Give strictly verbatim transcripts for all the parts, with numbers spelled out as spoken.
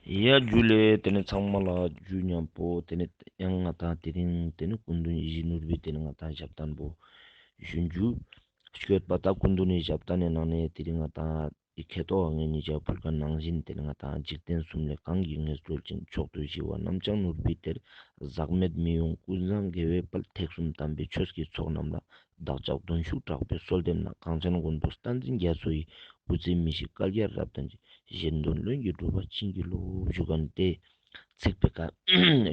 ཡ་ཇུ་ལེ། ཏེ་ནེ་ཚང་མ་ལ་ཇུ་ཉམ་པོ། ཏེ་ནེ་ཡང་ང་ཏང་དེ་རིང་ཏེ་ནེ་སྐུ་མདུན་ཡིད་བཞིན་ནོར་བུའི་ཏེ་ནེ་ང་ཏང་ཞབས་བརྟན་པོ་ཞུ་ཇུ། སྐྱོད་པ་ད་སྐུ་མདུན་ནི་ཞབས་བརྟན་ནི་ནང་ནེ་དེ་རིང་ང་ཏང་ཨི་ཁེ་ཏོ་ཨ་ངེ་ཉེ་ཞ་ཕུལ་ཁན་ནང་བཞིན་ཏེ་ནེ་ང་ཏང་འཇིག་རྟེན་གསུམ་ལས་གང་གིས་ངེས་གྲོལ་ཅིང་། མཆོག་ཏུ་ཞི་བ་རྣམ་བྱང་ནོར་བུའི་གཏེར། ཟག་མེད་མི་གཡོ་ཀུན་བཟང་དགེ་བའི་དཔལ། ཐེག་གསུམ་དམ་པའི་ཆོས་ཀྱི་ཚོགས་རྣམས་ལ། བདག་ཅག་གདུང་ཤུགས་དྲག་པོས་གསོལ་འདེབས་ན། གངས་ཅན་མགོན་པོ་བསྟན་འཛིན་རྒྱ་མཚོ་ཡི། སྐུ་ཚེ་མི་ཤིགས་བསྐལ་བརྒྱར་རབ་བརྟན་ཅིང་། གཞན་དོན་བློན་གྱིས་གྲུབ་པ་བྱིན་གྱིས་རློབས། ཞུ་ཁན་ཏེ་ཚིག་པོའི་ཀ་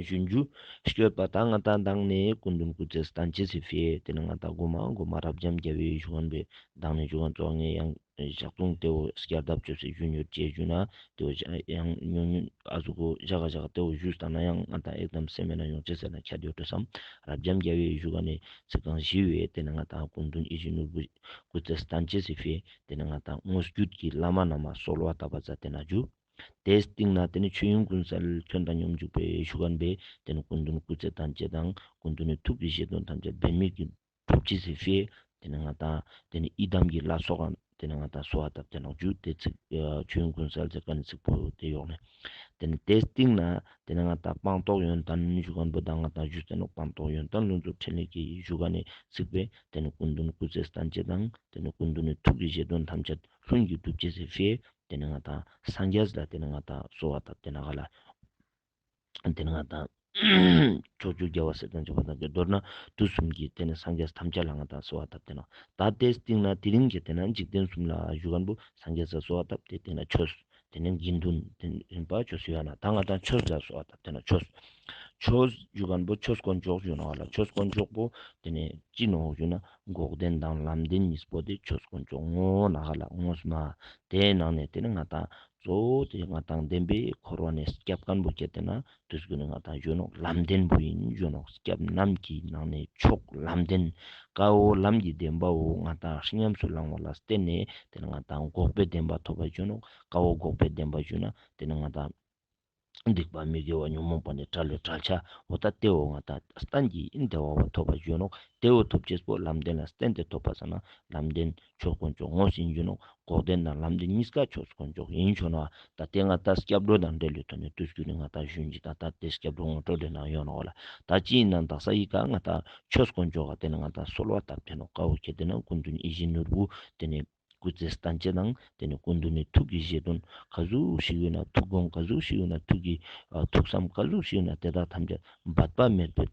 ཞུ་ཇུ། སྐྱོད་པ་ད་ང་ཏང་མདང་ནེ་སྐུ་མདུན་སྐུ་ཚེ་བརྟན་ཅེས་སི་ཕིའ་ཏེ་ནེ་ང་ཏང་གོ་མ་གོ་མ་རབ་འབྱམས་རྒྱལ་བའི་ཞུ་ཁན་པོའི་མདང་ནེ་ཞུ་ཁན་ཙོགས་ངེ་ཡང་ཞག་དུང་ཏེ་བོ་བསྐྱར་ལྡབ་ཅོས་སེ་ཞུ་ཉོར་ཅེས་ཞུ་ན་ཏེ་བོ་ཡང་ཉུང་ཉུང་ཨ་ཟུག་གོ་ཞག་ག་ཞག་ག་ཏེ་བོ་ཞུས་ཏང་ན་ཡང་ང་ཏང་ཨེག་དམ་སེམས་མེད་ན་ཡོང་ཅེས་ཟེར་ན་ཁྱད་ཡོད་དོ་སམ། རབ་འབྱམས་རྒྱལ་བའི་ཞུ་ཁན་ནི་ཚིག་རྐང་བཞི་བོའི་ཏེ་ནེ་ང་ཏང་སྐུ་མདུན་ཡིད་བཞིན་ནོར་བུ་སྐུ་ཚེ་བརྟན་ཅེས་སི་ཕིའ་ཏེ་ནེ་ང་ཏང་དངོས་བརྒྱུད་ཀྱི་བླ་མ་རྣམས་ལ་གསོལ་བ་བཏབ་པ་ཛད་དེ་ན་ཇུ། ཏེའི་སྟིང་ནེ་ཏེ་ནེ་ཆོས་དབྱིངས་ཀུན་གསལ་ཁྱོད་དང་སྙོམས་འཇུག་པའི་ཞུ་ཁན་པོའི་ཏེ་ནེ་སྐུ་མདུན་སྐུ་ཚེ་བརྟན་ཅེས་དང་སྐུ་མདུན་ནི་ཐུགས་ཀྱི་བཞེད་དོན་ཐམས་ཅད་འབད་མེད་ཀྱི་གྲུབ་ཅེས་སི་ཕིའ་ཏེ་ནེ་ང་ཏང་ཏེ་ནེ་ཡི་དམ་གྱི་ལྷ་ཚོགས་ལ་ཏེ་ནེ་ང་ཏང་གསོལ་བ་བཏབ་སྟེ་ནོག་ཇུ། ཏེ་ཚིག་ཆོས་དབྱིངས་ཀུན་གསལ་ཟེར་ཁན་ནི་ཚིག་པོ་ཏེ་ཡོག་ནེ། ཏེ་ནེ་ཏེའི་སྟིང་ནེ་ཏེ་ནེ་ང་ཏང་སྤངས་རྟོགས་ཡོན་ཏན་ཞུ་ཁན་པོ་དང་ང་ཏང་ཞུས་ཏེ་ནོག། སྤངས་རྟོགས་ཡོན་ཏན་ལྷུན་གྲུབ་ཕྲིན་ལས་ཀྱི་ཞུ་ཁན་ནི་ཚིག་པོའི་ཏེ་ནེ་སྐུ་མདུན་སྐུ་ཚེ་བརྟན་ཅེས་དང་ཏེ་ནེ་སྐུ་མདུན་ནི་ཐུགས་ཀྱི་བཞེད་དོན་ཐམས་ཅད་ལྷུན་གྱིས་གྲུབ་ཅེས་སི་ཕིའ་ཏེ་ནེ་ང་ཏང་སངས་རྒྱས་ལ་ཏེ་ནེ་ང་ཏང་གསོལ་བ་བཏབ་སྟེ་ན་ག་ལ། ཏེ་ནེ་ང་ཏང་ཕྱོགས་བཅུའི་རྒྱལ་བ་སྲས་དང་བཅས་པ་དང་མདོར་ན་དུས་གསུམ་གྱི་ཏེ་ནེ་སངས་རྒྱས་ཐམས་ཅད་ལ་ང་ཏང་གསོལ་བ་བཏབ་སྟེ་ན། ད་ཏེའི་སྟིང་ནེ་དེ་རིང་གི་ཏེ་ནེ་འཇིག་རྟེན་གསུམ་ལ་ཞུ་ཁན་པོ་སངས་རྒྱས་ལ་གསོལ་བ་བཏབ་སྟེ་ཏེ་ནེ་ཆོས་ཏེ་ནེ་དགེ་འདུན་ཏེ་ནེ་རིམ་པ་ཆོས་སུ་ཡོད་ན་ད་ང་ཏང་ཆོས་ལ་གསོལ་བ་བཏབ་སྟེ་ན་ཆོས། ཆོས་ཞུ་ཁན་པོ་ཆོས་དཀོན་མཆོག་ཞུ་ནོག་ལ། ཆོས་དཀོན་མཆོག་པོ་ཏེ་ནེ་ཅི་ནོག་ཞུ་ན་འགོག་བདེན་དང་ལམ་བདེན་གཉིས་པོ་ཏེ་ཆོས་དཀོན་མཆོག་ངོ་ན་ག་ལ་ངོ་མ་ཏེའི་ནང་ནེ་ཏེ་ནེ་ང་ཏང་གཙོ་བོ་ཏེ་ང་ཏང་བདེན་པའི་འཁོར་བ་ནེ་སྐྱབས་ཁན་པོ་ཁྱེར་ཏེ་ན་དུས་ཀུན་ནེ་ང་ཏང་ཞུ་ནོག་ལམ་བདེན་པོ་ཨིན་ཞུ་ནོག། སྐྱབས་རྣམས་ཀྱི་ནང་ནེ་མཆོག་ལམ་བདེན། ཀ་བོ་ལམ་གྱི་བདེན་པ་བོ་ང་ཏང་ཉམས་སུ་བླང་བ་ལ་བརྟེན་ནེ་ཏེ་ནེ་ང་ཏང་འགོག་པའི་བདེན་པ་ཐོབ་པ་ཞུ་ནོག། ཀ་བོ་འགོག་པའི་བདེན་པ་ཞུ་ན་ཏེ་ནེ་ང་ཏང་སྡིག་པ་མི་དགེ་བ་ཉོན་མོངས་པ་ནེ་བྲལ་བའི་བྲལ་བྱ་འོ་ད་ཏེ་བོ་ང་ཏང་གཏན་གྱི་ཨིན་བདེ་བ་བོ་ཐོབ་པ་ཞུ་ནོག། ཏེ་བོ་ཐོབ་ཅེས་པོ་ལམ་བདེན་ལ་བརྟེན་ཏེ་ཐོབ་པ་ས་ན་ལམ་བདེན་ཆོས་དཀོན་མཆོག་ངོ་ཟིན་ཞུ་ནོག། འགོག་བདེན་དང་ལམ་བདེན་གཉིས་ཀ་ཆོས་དཀོན་མཆོག་ཨིན་ཞུ་ནོག། ད་ཏེ་ང་ཏང་སྐྱབས་འགྲོ་དང་འབྲེལ་ལུས་ཐོག་ནེ་དུས་ཀུན་ནེ་ང་ཏང་ཞུ་ཅེས་དང་ད་ཏེ་སྐྱབས་འགྲོ་ངོ་སྤྲོད་དེ་ནང་ཡོད་ནོག་ལ། ད་ཅི་ཨིན་ན་དག་ས་ཡི་ཀ་ང་ཏང་ཆོས་དཀོན་མཆོག་ག་ཏེ་ནེ་ང་ཏང་གསོལ་བ་བཏབ་སྟེ་ནོག། ཀ་བོ་ཁྱེར་ཏེ་ན་སྐུ་མདུན་ཡིད་བཞིན་ནོར་བུ་ཏེ་ནེ་སྐུ་ཚེ་བརྟན་ཅེས་དང་ཏེ་ནེ་སྐུ་མདུན་ནི་ཐུགས་ཀྱི་བཞེད་དོན་ག་ཟུག་ཞིག་ཡོད་ན་ཐུགས་དགོངས་ག་ཟུག་ཞིག་ཡོད་ན་ཐུགས་ཀྱི་ཨ་ཐུགས་བསམ་ག་ཟུག་ཞིག་ཡོད་ན་ཏེ་དག་ཐམས་ཅད་འབད་པ་མེད་པའི་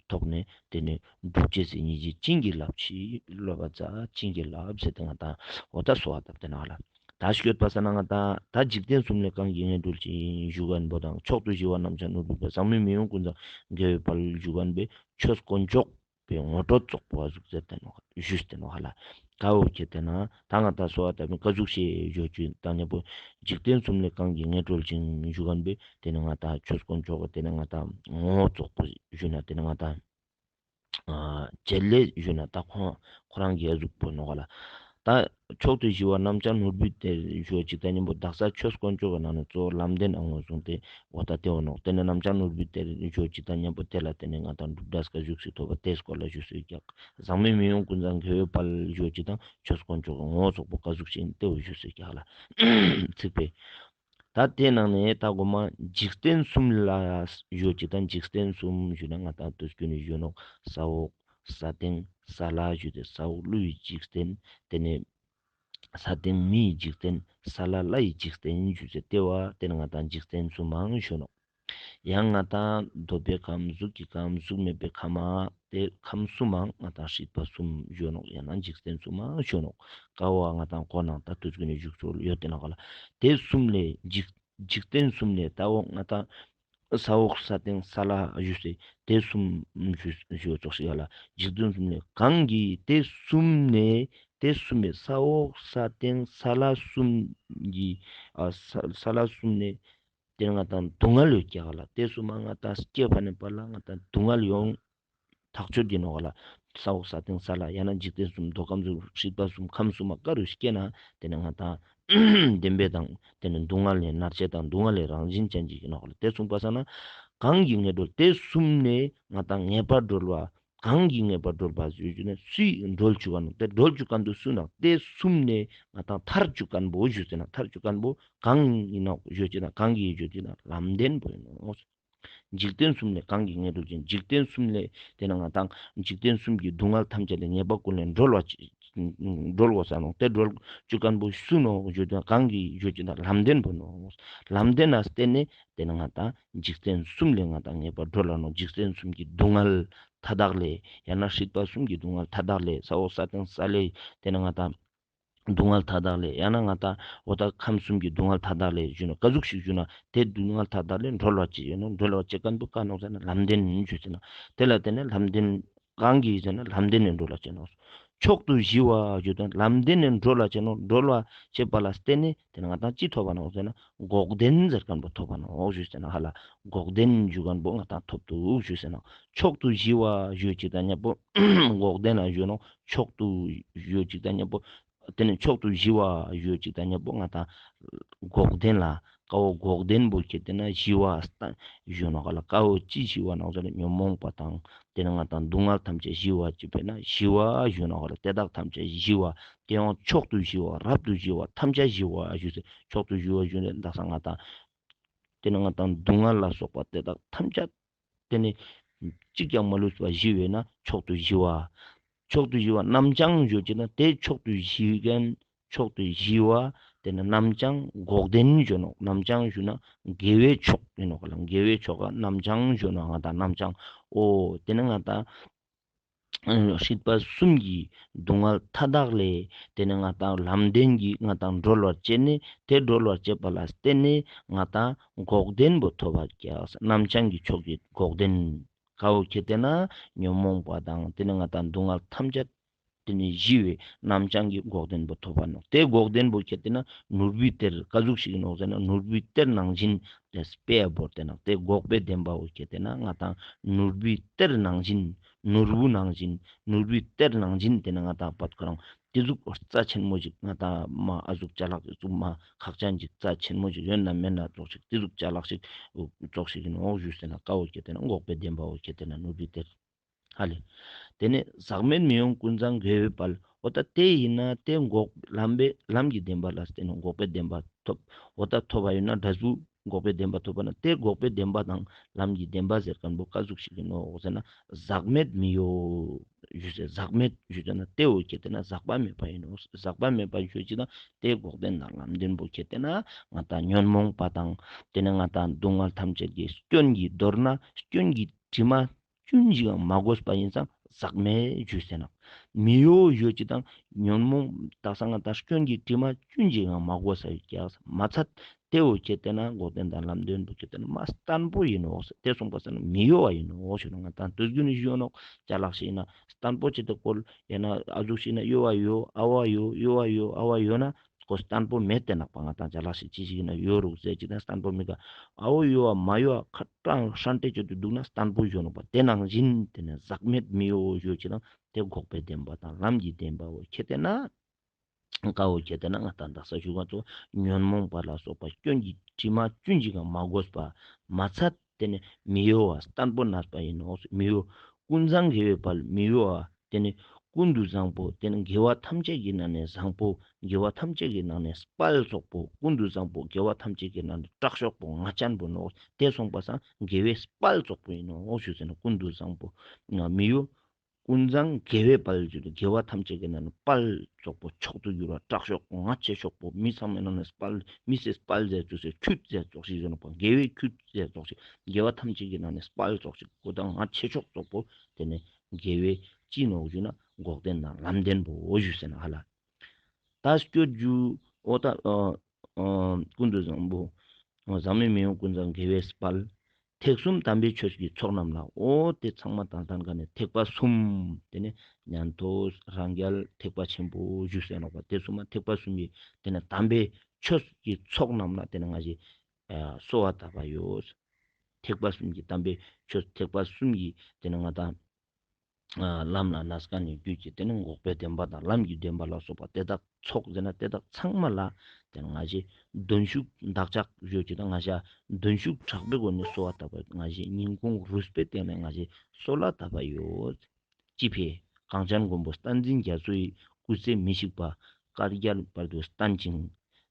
ཐོག་ནེ་ཏེ་ནེ་འགྲུབ་ཅེས་སི་སྙིང་རྗེ་བྱིན་གྱིས་བརླབས་ཤིག། བརླབས་པ་ཛད་བྱིན་གྱིས་བརླབས་ཟེར་ཏེ་ང་ཏང་འོ་ད་གསོལ་བ་བཏབ་སྟེ་ན་ག་ལ། ད་སྐྱོད་པ་ས་ན་ང་ཏང་ད་འཇིག་རྟེན་གསུམ་ལས་གང་གིས་ངེས་གྲོལ་ཅིང་ཞུ་ཁན་པོ་དང་མཆོག་ཏུ་ཞི་བ་རྣམ་བྱང་ནོར་བུའི་དཔལ། ཟག་མེད་མི་གཡོ་ཀུན་བཟང་དགེ་བའི་དཔལ་ཞུ་ཁན་པོའི་ཆོས་དཀོན་མཆོག་པའི་ངོ་སྤྲོད་ཙོགས་པོ་ཨ་ཟུག་ཟེར་ཏེ་ནོག་ཞུས་ཏེ་ནོག་ཧ་ལ། ཀ་བོ་ཁྱེར་ཏེ་ན་ད་ང་ཏང་གསོལ་བ་བཏབ་ན་ག་ཟུག་ཞིག་ཞུ་ཅེས་དང་ཉམ་པོ་འཇིག་རྟེན་གསུམ་ལས་གང་གིས་ངེས་གྲོལ་ཅིང་ཞུ་ཁན་པོའི་ཏེ་ནེ་ང་ཏང་ཆོས་དཀོན་མཆོག་གི་ཏེ་ནེ་ང་ཏང་ངོ་ཙོགས་པོ་ཞུ་ན་ཏེ་ནེ་ང་ཏང་ཨ་བྱེད་ལས་ཞུ་ན་ད་ཁོང་ཁོ་རང་གི་ཨ་ཟུག་པོ་ནོག་ལ། ད་མཆོག་ཏུ་ཞི་བ་རྣམ་བྱང་ནོར་བུའི་གཏེར་ཞུ་ཅེས་དང་ཉམ་པོ་དག་ས་ཆོས་དཀོན་མཆོག་གི་ནང་ནེ་གཙོ་བོ་ལམ་བདེན་ཨ་ངོ་བཟུང་སྟེ་འོ་ད་ཏེ་བོ་ནོག། ཏེ་ནེ་རྣམ་བྱང་ནོར་བུའི་གཏེར་ཞུ་ཅེས་དང་ཉམ་པོ་ཏེ་ལ་ཏེ་ནེ་ང་ཏང་སྒྲུབ་གྲྭ་ག་ཟུག་ཞིག་ཐོབ་པ་ཏེའི་སྐོར་ལ་ཞུ་སྲོལ་ཀྱག། ཟག་མེད་མི་གཡོ་ཀུན་བཟང་དགེ་བའི་དཔལ་ཞུ་ཅེས་དང་ཆོས་དཀོན་མཆོག་གི་ངོ་ཙོགས་པོ་ག་ཟུག་ཞིག་ཨིན་ཏེ་བོ་ཞུ་སྲོལ་ཀྱག་ལ། ཚིག་པོའི་ད་ཏེའི་ནང་ནེ་ད་གོ་མ་འཇིག་རྟེན་གསུམ་ལ་ཞུ་ཅེས་དང་འཇིག་རྟེན་གསུམ་ཞུ་ན་ང་ཏང་དུས་ཀུན་ནེ་ཞུ་ནོག། ས་འོག་ས་སྟེང་ས་བླ་ཞུ་སྟེ་ས་འོག་ཀླུ་ཡི་འཇིག་རྟེན་ཏེ་ནེ་ས་སྟེང་མི་ཡི་འཇིག་རྟེན་ས་བླ་ལྷ་ཡི་འཇིག་རྟེན་ཞུ་སྟེ་ཏེ་བོ་ཏེ་ནེ་ང་ཏང་འཇིག་རྟེན་གསུམ་མང་ཞུ་ནོག། ཡང་ང་ཏང་འདོད་པའི་ཁམས་གཟུགས་ཀྱི་ཁམས་གཟུགས་མེད་པའི་ཁམས་ཏེ་ཁམས་གསུམ་མང་ང་ཏང་སྲིད་པ་གསུམ་ཞུ་ནོག། ཡང་ན་འཇིག་རྟེན་གསུམ་མང་ཞུ་ནོག། ཀ་བོ་ང་ཏང་ཁོ་ནང་ད་དུས་ཀུན་ནེ་ཞུ་སྲོལ་ཡོད་ཏེ་ནོག་ལ། ཏེ་གསུམ་ལས་འཇིག་འཇིག་རྟེན་གསུམ་ལས་ད་བོ་ང་ཏང་ས་འོག་ས་སྟེང་ས་བླ་ཞུ་སྟེ་ཏེ་གསུམ་ཞུ་ཞུ་ཙོགས་ཤིག་ལ། འཇིག་རྟེན་གསུམ་ལས་གང་གིས་ཏེ་གསུམ་ནེ་ཏེ་གསུམ་མེ་ས་འོག་ས་སྟེང་ས་བླ་གསུམ་གྱི་ཨ་ས་ས་བླ་གསུམ་ནེ་ཏེ་ང་ཏང་སྡུག་བསྔལ་ཡོད་ཀྱག་ལ། ཏེ་གསུམ་མ་ང་ཏང་སྐྱེ་བ་ནེ་བར་ལ་ང་ཏང་སྡུག་བསྔལ་ཡོང་ཐག་ཆོད་དེ་ནོག་ལ། ས་འོག་ས་སྟེང་ས་བླ་ཡང་ན་འཇིག་རྟེན་གསུམ་འདོད་ཁམས་གསུམ་སྲིད་པ་གསུམ་ཁམས་གསུམ་མ་ཀ་རུ་སྐྱེ་ན་ཏེ་ནེ་ང་ཏང་བདེན་པའི་དང་ཏེ་ནེ་སྡུག་བསྔལ་ནེ་མནར་བཅད་དང་སྡུག་བསྔལ་ལས་རང་བཞིན་ཅན་ཅིག་ཨིན་ནོག་ལ། ཏེ་གསུངས་པ་ས་ན་གང་གིས་ངེས་གྲོལ་ཏེ་གསུམ་ནེ་ང་ཏང་ངེས་པར་གྲོལ་བ་ གང་གིས་ངེས་པར་གྲོལ་བ་ཞུ་ཅེ་ན་སུའི་གྲོལ་ཅུག་ག་ནོག། ཏེ་གྲོལ་ཅུག་ག་ནོག་སུ་ནོག། ཏེ་གསུམ་ནེ་ང་ཏང་ཐར་ཅུག་ཁན་བོ་ཞུ་ཅེ་ན་ཐར་ཅུག་ཁན་བོ་གང་ཨིན་ནོག་ཞུ་ཅེ་ན་གང་གི་ཞུ་ཅེ་ན་ལམ་བདེན་བོ་ཨིན་ནོག། འཇིག་རྟེན་གསུམ་ལས་གང་གིས་ངེས་གྲོལ་ཅེ་ན། འཇིག་རྟེན་གསུམ་ལས་ཏེ་ནེ་ང་ཏང་འཇིག་རྟེན་གསུམ་གྱི་སྡུག་བསྔལ་ཐམས་ཅད་ལས་ངེས་པ་ཀུན་ལས་གྲོལ་བ་ཅི་གྲོལ་དགོས་ས་ནོག། ཏེ་གྲོལ་ཅུག་ཁན་བོ་སུ་ནོག་ཞུ་ཅེ་ན་གང་གི་ཞུ་ཅེ་ན་ལམ་བདེན་བོ་ནོག། ལམ་བདེན་ལ་བརྟེན་ནེ་ཏེ་ནེ་ང་ཏང་འཇིག་རྟེན་གསུམ་ལས་ང་ཏང་ངེས་པར་གྲོལ་ལ་ནོག། འཇིག་རྟེན་གསུམ་གྱི་སྡུག་བསྔལ་མཐའ་དག་ལས་ཡང་ན་སྲིད་པ་གསུམ་གྱི་སྡུག་བསྔལ་མཐའ་དག་ལས་ས་འོག་ས་སྟེང་ས་བླའི་ཏེ་ནེ་ང་ཏང་སྡུག་བསྔལ་མཐའ་དག་ལས་ཡང་ན་ང་ཏང་འོ་ད་ཁམས་གསུམ་གྱི་སྡུག་བསྔལ་མཐའ་དག་ལས་ཞུ་ནོག། ག་ཟུག་ཞིག་ཞུ་ན་ཏེ་སྡུག་བསྔལ་མཐའ་དག་ལས་གྲོལ་བ་ཅི་ཡོད་ནོག། གྲོལ་བ་ཅི་ཁན་བོ་ཀ་ནོག་ཟེར་ན་ལམ་བདེན་ཞུ་ཟེར་ན། ཏེ་ལ་བརྟེན་ནེ་ལམ་བདེན་གང་གིས་ཟེར་ན་ལམ་བདེན་ནེ་གྲོལ་ལ་ཅེ་ནོག། མཆོག་ཏུ་ཞི་བ་ཞུ་ཏེ་ལམ་བདེན་ནེ་གྲོལ་ལ་ཅེ་ནོག། གྲོལ་བ་ཅེས་པ་ལ་བརྟེན་ནེ་ཏེ་ནེ་ང་ཏང་ཅི་ཐོབ་པ་ནོག་ཟེར་ན་འགོག་བདེན་ཟེར་ཁན་བོ་ཐོབ་པ་ནོག་ཞུ་ཟེར་ན་ཧ་ལ་འགོག་བདེན་ཞུ་ཁན་བོ་ང་ཏང་ཐོབ་དུག་ཞུ་ཟེར་ན། མཆོག་ཏུ་ཞི་བ་ཞུ་ཅིག་དང་ཉམ་པོ་འགོག་བདེན་ལ་ཞུ་ནོག། མཆོག་ཏུ་ཞུ་ཅིག་དང་ཉམ་པོ་ཏེ་ནེ་མཆོག་ཏུ་ཞི་བ་ཞུ་ཅིག་དང་ཉམ་པོ་ང་ཏང་འགོག་བདེན་ལ་ཀ་བོ་འགོག་བདེན་བོ་ཁྱེར་ཏེ་ན་ཞི་བ་ཞུ་ནོག་ག་ལ། ཀ་བོ་ཅི་ཞི་བ་ནོག་ཟེར་ན་ཉོན་མོངས་པ་དང་ཏེ་ནེ་ང་ཏང་སྡུག་བསྔལ་ཐམས་ཅད་ཞི་བ་ཅི་ཕེ་ན་ཞི་བ་ཞུ་ནོག་ག་ལ། དེ་དག་ཐམས་ཅད་ཞི་བ་ཏེ་ཡང་མཆོག་ཏུ་ཞི་བ་རབ་ཏུ་ཞི་བ་ཐམས་ཅད་ཞི་བ་ཞུ་ཟེར། མཆོག་ཏུ་ཞི་བ་ཞུ་ནེ་དག་ས་ང་ཏང་ཏེ་ནེ་ང་ཏང་སྡུག་བསྔལ་ལ་སོགས་པ་དེ་དག་ཐམས་ཅད་ཏེ་ནེ་གཅིག་ཀྱང་མ་ལུས་པ་ཞི་བས་ན་མཆོག་ཏུ་ཞི་བ། མཆོག་ཏུ་ཞི་བ་རྣམ་བྱང་ཞུ་ཅེ་ན་ཏེ་མཆོག་ཏུ་ཞི་ཁན་མཆོག་ཏུ་ཞི་བ་ཏེ་ནེ་རྣམ་བྱང་འགོག་བདེན་ཞུ་ནོག། རྣམ་བྱང་ཞུ་ན་དགེ་བའི་ཕྱོགས་ཨིན་ནོག་ག་ལ། དགེ་བའི་ཕྱོགས་ཀ་རྣམ་བྱང་ཞུ་ནོག་ང་ཏང་རྣམ་བྱང་འོ་ཏེ་ནེ་ང་ཏང་སྲིད་པ་གསུམ་གྱི་སྡུག་བསྔལ་མཐའ་དག་ལས་ཏེ་ནེ་ང་ཏང་ལམ་བདེན་གྱི་ང་ཏང་གྲོལ་བར་བྱེད་ནེ་ཏེ་གྲོལ་བར་བྱེད་པ་ལ་བརྟེན་ནེ་ང་ཏང་འགོག་བདེན་བོ་ཐོབ་པ་ཀྱག། རྣམ་བྱང་གི་ཕྱོགས་ཀྱི་འགོག་བདེན་ཀ་བོ་ཁྱེར་ཏེ་ན་ཉོན་མོངས་པ་དང་ཏེ་ནེ་ང་ཏང་སྡུག་བསྔལ་ཐམས་ཅད་ཏེ་ནེ་ཞི་བའི་རྣམ་བྱང་གི་འགོག་བདེན་བོ་ཐོབ་པ་ནོག། ཏེ་འགོག་བདེན་བོ་ཁྱེར་ཏེ་ན་ནོར་བུའི་གཏེར་ཀ་ཟུག་ཞིག་ནོག་ཟེར་ན་ནོར་བུའི་གཏེར་ནང་བཞིན་ཏེ་དཔེ་བོར་ཏེ་ན་ཏེ་འགོག་པའི་བདེན་པ་བོ་ཁྱེར་ཏེ་ན་ང་ཏང་ནོར་བུའི་གཏེར་ནང་བཞིན་ནོར་བུ་ནང་བཞིན་ནོར་བུའི་གཏེར་ནང་བཞིན་ཏེ་ནེ་ང་ཏང་པད་ཁོ་རང་ཏེ་ཟུག་རྩ་ཆེན་མོ་ཞིག་ང་ཏང་མ་ཨ་ཟུག་ཅ་ལག་ཅིག་ཙུག་མ་ཁག་ཅན་ཅིག་རྩ་ཆེན་མོ་ཞིག་ཡོད་ན་མེད་ན་ཙོགས་ཤིག་ཏེ་ཟུག་ཅ་ལག་ཞིག་ཙོགས་ཤིག་ཨིན་ནོག་ཞུས་ཟེར་ན་ཀ་བོ་ཁྱེར་ཏེ་ན་འགོག་པའི་བདེན་པ་བོ་ཁྱེར་ཏེ་ན་ནོར་བུའི་གཏེར་ཧ་ལེ། ཏེ་ནེ་ཟག་མེད་མི་གཡོ་ཀུན་བཟང་དགེ་བའི་དཔལ། འོ་ད་ཏེ་ཨིན་ན་ཏེ་འགོག་ལམ་པའི་ལམ་གྱི་བདེན་པ་ལ་བརྟེན་ནེ་འགོག་པའི་བདེན་པ་ཐོབ། འོ་ད་ཐོབ་པ་ཨིན་ན་འབྲས་བུ་འགོག་པའི་བདེན་པ་ཐོབ་པ་ན་ཏེ་འགོག་པའི་བདེན་པ་དང་ལམ་གྱི་བདེན་པ་ཟེར་ཁན་བོ་ཀ་ཟུག་ཞིག་ཨིན་ནོག་ཟེར་ན་ཟག་མེད་མི་གཡོ་ཞུས་ཟེར། ཟག་མེད་ཞུས་ཟེར་ན་ཏེ་བོ་ཁྱེར་ཏེ་ན་ཟག་པ་མེད་པ་ཨིན་ནོག། ཟག་པ་མེད་པ་ཞུ་ཅེ་ན་ཏེ་འགོག་བདེན་དང་ལམ་བདེན་བོ་ཁྱེར་ཏེ་ན་ང་ཏང་ཉོན་མོངས་པ་དང་ཏེ་ནེ་ང་ཏང་སྡུག་བསྔལ་ཐམས་ཅད་ཀྱི་སྐྱོན་གྱིས་མདོར་ན་སྐྱོན་གྱི་དྲི་མ་ཅུན་ཞིག་ཡང་མ་གོས་པ་ཨིན་ཙང་ཟག་མེད་ཞུས་ཟེར་ནོག། མི་གཡོ་ཞུ་ཅེ་དང་ཉོན་མོངས་དག་ས་ང་ཏང་སྐྱོན་གྱི་དྲི་མ་ཅུན་ཞིག་ཡང་མ་གོས་ས་ཡོད་ཀྱག་མ་ཚད་ཏེ་བོ་ཁྱེར་ཏེ་ན་འགོག་བདེན་དང་ལམ་བདེན་བོ་ཁྱེར་ཏེ་ན་མ་བརྟན་པོ་ཨིན་ནོག། ཏེ་སོང་པ་ས་ན་མི་གཡོ་བ་ཨིན་ནོག་ཞུ་ནོག། ང་ཏང་དུས་རྒྱུན་ནེ་ཞུ་ནོག་ཅ་ལག་ཞིག་ཨིན་ན་བརྟན་པོ་ཅིག་ཏུ་བཀོལ་ཡང་ན་ཨ་ཟུག་ཞིག་ཨིན་ན་གཡོ་བ་ཡོད་ཨ་བ་ཡོད་གཡོ་བ་ཡོད་ཨ་བ་ཡོད་ན་ཁོ་བརྟན་པོ་མེད་དེ་ནོག་པ། ང་ཏང་ཅ་ལག་ཞིག་ཅི་ཞིག་ཨིན་ན་གཡོ་རུག་ཟེར་ཅིག་ན་བརྟན་པོ་མེད་ཀ་ཨ་བོ་གཡོ་བ་མ་གཡོ་བ་ཁ་ཏང་ཧྲན་ཏེ་ཅོ་དུ་འདུག་ན་བརྟན་པོ་ཞུ་ནོག་པ། ཏེ་ནང་བཞིན་ཏེ་ནེ་ཟག་མེད་མི་གཡོ་ཞུ་ཅེ་ན་ཏེ་འགོག་པའི་བདེན་པ་དང་ལམ་གྱི་བདེན་པ་བོ་ཁྱེར་ཏེ་ན་ཀ་བོ་ཁྱེར་ཏེ་ན་ང་ཏང་དག་ས་ཞུ་ག་ཙོགས་ཉོན་མོངས་པ་ལ་སོགས་པ་སྐྱོན་གྱི་དྲི་མ་ཅུན་ཞིག་ཡང་མ་གོས་པ་མ་ཚད་ཏེ་ནེ་མི་གཡོ་བ་བརྟན་པོ་གནས་པ་ཨིན་ནོག། མི་གཡོ་ཀུན་བཟང་དགེ་བའི་དཔལ། མི་གཡོ་བ་ཏེ་ནེ་ཀུན་ཏུ་བཟང་པོ་ཏེ་ནེ་དགེ་བ་ཐམས་ཅད་ཀྱི་ནང་ནེ་བཟང་པོ་དགེ་བ་ཐམས་ཅད་ཀྱི་ནང་ནེ་དཔལ་ཙོགས་པོ་ཀུན་ཏུ་བཟང་པོ་དགེ་བ་ཐམས་ཅད་ཀྱི་ནང་ནེ་དྲག་ཤོས་པོ་ང་ཅན་པོ་ནོག། ཏེ་སོང་པ་སང་དགེ་བའི་དཔལ་ཙོགས་པོ་ཨིན་ནོག་ཞུས་ཟེར་ན་ཀུན་ཏུ་བཟང་པོ་མི་གཡོ་ཀུན་བཟང་དགེ་བའི་དཔལ་ཞུ་ནོག། དགེ་བ་ཐམས་ཅད་ཀྱི་ནང་ནེ་དཔལ་ཙོགས་པོ་མཆོག་ཏུ་གྱུར་པ་དྲག་ཤོས་ང་ཆེ་ཤོས་པོ་མི་ཚང་མའི་ནང་ནེ་དཔལ་མི་སེ་དཔལ་ཟེར་ཙོགས་སེ་ཁྱུད་ཟེར་ཙོགས་ཤིག་ཟེར་ནོག་པ། དགེ་བའི་ཁྱུད་ཟེར་ཙོགས་ཤིག་དགེ་བ་ཐམས་ཅད་ཀྱི་ནང་ནེ་དཔལ་ཙོགས་ཤིག་གོ་ད་ང་ཆེ་ཤོས་ཙོགས་པོ་ཏེ་ནེ་དགེ་བའི་ཅི་ནོག་ཞུ་ན་འགོག་བདེན་དང་ལམ་བདེན་པོ་ཞུས་ཟེར་ན་ཧ་ལ། ད་སྐྱོད་རྒྱུ་འོ་ད་ཨ་ཨ་ཀུན་ཏུ་བཟང་པོ་ཟག་མེད་མི་གཡོ་ཀུན་བཟང་དགེ་བའི་དཔལ། ཐེག་གསུམ་དམ་པའི་ཆོས་ཀྱི་ཚོགས་རྣམས་ལ། འོ་ཏེ་ཚང་མ་དང་ལྡན་ཀ་ནེ་ཐེག་པ་གསུམ་ཏེ་ནེ་ཉན་ཐོས་རང་རྒྱལ་ཐེག་པ་ཆེན་པོ་ཞུས་ཟེར་ནོག་པ། ཏེ་གསུམ་མ་ཐེག་པ་གསུམ་གྱི་ཏེ་ནེ་དམ་པའི་ཆོས་ཀྱི་ཚོགས་རྣམས་ལ་ཏེ་ནེ་ང་ཞེ་གསོལ་བ་བཏབ་པ་ཡོད། ཐེག་པ་གསུམ་གྱི་དམ་པའི་ཆོས་ཐེག་པ་གསུམ་གྱི་ཏེ་ནེ་ང་ཏང་ལམ་ལ་གནས་ཀ་ནེ་རྒྱུད་ཀྱི་ཏེ་ནེ་འགོག་པའི་བདེན་པ་དང་ལམ་གྱི་བདེན་པ་ལ་སོགས་པ་དེ་དག་ཚོགས་ཟེར་ན་དེ་དག་ཚང་མ་ལ་ཏེ་ནེ་ང་ཞེ་གདོན་ཞུགས་འདག་ཆགས་ཡོད་ཀྱི་དང་ང་ཞེ་གདོན་ཞུགས་དྲག་པོའི་སྒོ་ནེ་གསོལ་བ་བཏབ་པ་ཡོད། ང་ཞེ་སྙིང་ཁུང་རུས་པའི་སྟེང་ནེ་ང་ཞེ་གསོལ་བ་བཏབ་པ་ཡོད། ཅི་ཕི་གངས་ཅན་མགོན་པོ་བསྟན་འཛིན་རྒྱ་མཚོ་ཡི་སྐུ་ཚེ་མི་ཤིགས་པ་བསྐལ་བརྒྱའི་བར་དུ་བརྟན་ཅིང་།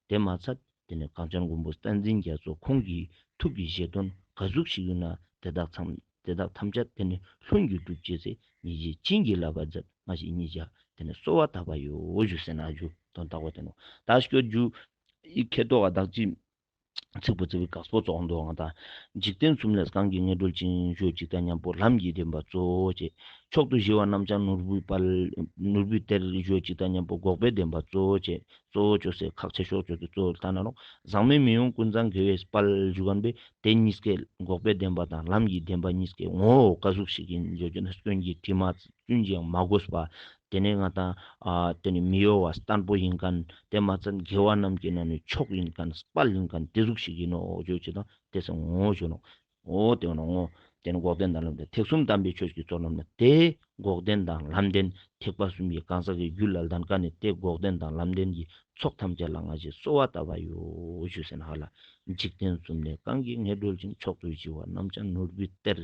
དེ་མ་ཚད་དེ་ནས་གངས་ཅན་མགོན་པོ་བསྟན་འཛིན་རྒྱ་མཚོ་ཁོང་གི་ཐུགས་ཀྱི་བཞེད་དོན་ག་ཟུག་ཞིག་ཡོད་ན་དེ་དག་ཚང་དེ་དག་ཐམས་ཅད་དེ་ནས་ལྷུན་གྱིས་གྲུབ་ཅེས་སི་ཉེ་རང་བྱིན་གྱིས་བརླབས་པ་མཛད་མ་ཞིག་ཉེ་རང་དེ་ནས་གསོལ་བ་བཏབ་པ་ཡོད་ཞུ་ཟེར་ན་ཞུ་དོན་དག་པོ་དེ་ནོ། ད་སྐྱོར་རྒྱུ་ཨི་ཁེ་ཏོག་ག་བདག་ཅི་ཚིག་པོ་ཚིག་པོའི་དཀགས་པོ་ཙོགས་འདུག་ང་ད། འཇིག་རྟེན་གསུམ་ལས་གང་གིས་ངེས་གྲོལ་ཅིང་། ཞུ་བ་ཅིག་དང་མཉམ་པོ་ལམ་གྱི་བདེན་པ་གཙོ་བོ་བྱས། མཆོག་ཏུ་གཞི་བ་རྣམས་ཀྱང་ནོར་བུའི་དཔལ། ནོར་བུའི་གཏེར་ཞུ་བ་ཅིག་དང་མཉམ་པོ་འགོག་པའི་བདེན་པ་གཙོ་བོ་བྱས། གཙོ་བོ་ཅོས་སེ་ཁག་ཆེ་ཤོས་ཅོས་སེ་གཙོ་བོ་ལྟ་ན་རོགས། ཟག་མེད་མི་གཡོ་ཀུན་བཟང་དགེ་བའི་དཔལ་ཞུ་མཁན་པས་དེ་གཉིས་ཀའི་འགོག་པའི་བདེན་པ་དང་ལམ་གྱི་བདེན་པ་གཉིས་ཀའི་ངོ་བོ་ག་ཟུག་ཞིག་ཡིན་ཞུ་རྒྱུ་ན་སྐྱོན་གྱི་དྲི་མ་ཅུང་ཅིག་ཡང་མ་གོས་པ། དེ་ནས་ང་ཏང་ཨ་དེ་ནས་མི་གཡོ་བ་བརྟན་པོ་ཡིན་མཁན། དེ་མ་ཚད་དགེ་བ་རྣམས་ཀྱི་ནང་ནས་མཆོག་ཡིན་མཁན་དཔལ་ཡིན་མཁན་དེ་ཟུག་ཞིག་ཡིན་ནོ་ཞུ་ཅེས་དང་དེ་སང་ངོ་བོ་ཞུ་ནོ། འོ་དེ་འོ་ན་ངོ་། དེ་ནས་འགོག་བདེན་དང་ལམ་བདེན་ཐེག་གསུམ་དམ་པའི་ཆོས་ཀྱི་ཚོགས་རྣམས་ལ་དེ་འགོག་བདེན་དང་ལམ་བདེན་ཐེག་པ་གསུམ་གྱི་གང་ཟག་གི་རྒྱུད་ལ་ལྡན་མཁན་ནི་དེ་འགོག་བདེན་དང་ལམ་བདེན་གྱི་ཚོགས་ཐམས་ཅད་ལ་ང་ཞེས་གསོལ་བ་བཏབ་པ་ཡོད་ཞུ་ཟེར་ན་ཧ་ལ། འཇིག་རྟེན་གསུམ་ལས་གང་གིས་ངེས་གྲོལ་ཅིང་། མཆོག་ཏུ་གཞི་བ་རྣམས་ཀྱང་ནོར་བུའི་གཏེར།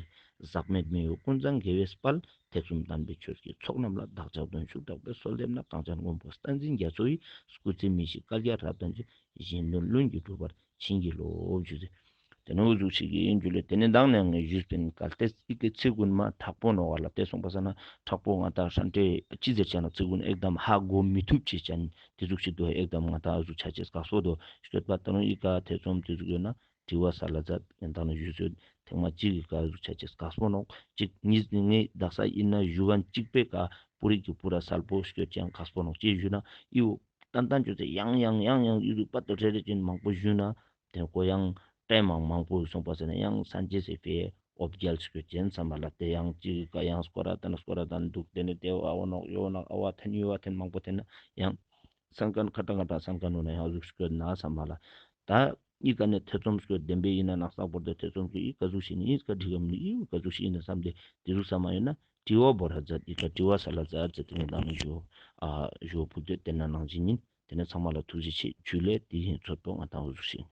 ཟག་མེད་མི་གཡོ་ཀུན་བཟང་དགེ་བའི་དཔལ། ཐེག་གསུམ་དམ་པའི་ཆོས་ཀྱི་ཚོགས་རྣམས་ལ། བདག་ཅག་གདུང་ཤུགས་དྲག་པོས་གསོལ་འདེབས་ན། གངས་ཅན་མགོན་པོ་བསྟན་འཛིན་རྒྱ་མཚོ་ཡི། སྐུ་ཚེ་མི་ཤིགས་བསྐལ་བརྒྱར་རབ་བརྟན་ཅིང་། གཞན་དོན་ལྷུན་གྱིས་གྲུབ་པར་བྱིན་གྱིས་རློབས་ཞུ་ཟེར། དེ་ནས་འུ་ཟུག་ཞིག་གི་ཡིན་རྒྱུ་ལས་དེ་ནས་མདང་ནས་ངས་ཞུས་པའི་གལ་ཏེ་ཨི་ཀའི་ཚིག་ཀུན་མ་དྲག་པོ་ནོག་ག་ལ་དེ་སོང་པ་ས་ན་དྲག་པོ་ང་ཏང་ཧྲན་ཏེ་ཅི་ཟེར་ཆ་ན་ཚིག་ཀུན་ཨེག་དམ་ཧ་གོ་མི་ཐུབ་ཅེས་ཅན་དེ་ཟུག་ཞིག་འདུག་ཨེག་དམ་ང་ཏང་འུ་ཟུག་ཆ་ཅེས་དཀགས་པོ་འདུག་སྐྱོད་པ་ད་རུང་ཨི་ཀ་ཐེ་ཚོམ་དེ་ཟུག་ཡོད་ན་དྲི་བ་སལ་ལ་མཛད་ཡིན་ད་ནི་ཞུས་སོད་ཐེངས་མ་གཅིག་གི་ཀ་འུ་ཟུག་ཆ་ཅེས་དཀགས་པོ་ནོག་གཅིག་གཉིས་ནི་ངས་དག་ས་ཡིན་ན་ཞུ་མཁན་གཅིག་པའི་ཀ་པུ་རིག་གི་པུ་ར་སལ་པོ་སྐྱོད་ཅན་དཀགས་པོ་ནོག་ཅེས་ཞུ་ན་ཨི་བོ་ཏན་ཏན་ཅོས་ཏེ་ཡང་ཡང་ཡང་ཡང་ཨི་ཟུག་པ་ཏོ་རེ་རེ་ཅན་མང་པོ་ཞུ་ན། དེ་ཁོ་ཡང་ཏེ་མང་མང་པོ་སོང་པ་ཟེར་ན་ཡང་སན་ཅེས་སི་ཕིའ་འོ་བརྒྱལ་སྐྱོད་ཅན་བསམ་པ་ལ་དེ་ཡང་ཅིག་ག་ཡང་སྐོར་ར་དན་སྐོར་ར་དན་འདུག་དེ་ནས་དེ་ཨ་བོ་ནོག་ཡོ་ནོག་ཨ་བ་ཐན་ཡོ་བ་ཐན་མང་པོ་ཐན་ན་ཡང་སན་མཁན་ཁ་ཏ་ང་ཏ་སན་མཁན་ནོ་ན་ཡང་ཟུག་སྐྱོད་ན་བསམ་པ་ལ་ད་ཨི་ཀ་ནས་ཐེ་ཚོམ་སྐྱོད་བདེན་པའི་ཡིན་ན་ནག་ཚག་པོར་དེ་ཐེ་ཚོམ་སྐྱོད་ཨི་ཀ་ཟུག་ཞིག་ནི་ཨི་ཀ་འགྲིག་གམ་ནི་ཨི་ཀ་ཟུག་ཞིག་ཡིན་ན་བསམ་སྟེ་དེ་ཟུག་བསམ་མ་ཡོད་ན་དྲི་བ་བོར་ར་མཛད་ཨི་ཀ་དྲི་བ་སལ་ལ་མཛད་ཟེར་དེ་ནས་ད་ནི་ཞུ་ཨ་ཞུ་བ་ཕུལ་དེ་དེ་ན་ནང་བཞིན་ཡིན། དེ་ནས་ཚང་མ་ལ་ཐུགས་རྗེ་ཆེ་ཇུ་ལེ། དེ་ཡིན་ཚོད་པོ་ང་ཏང་འུ་ཟུག་ཞིག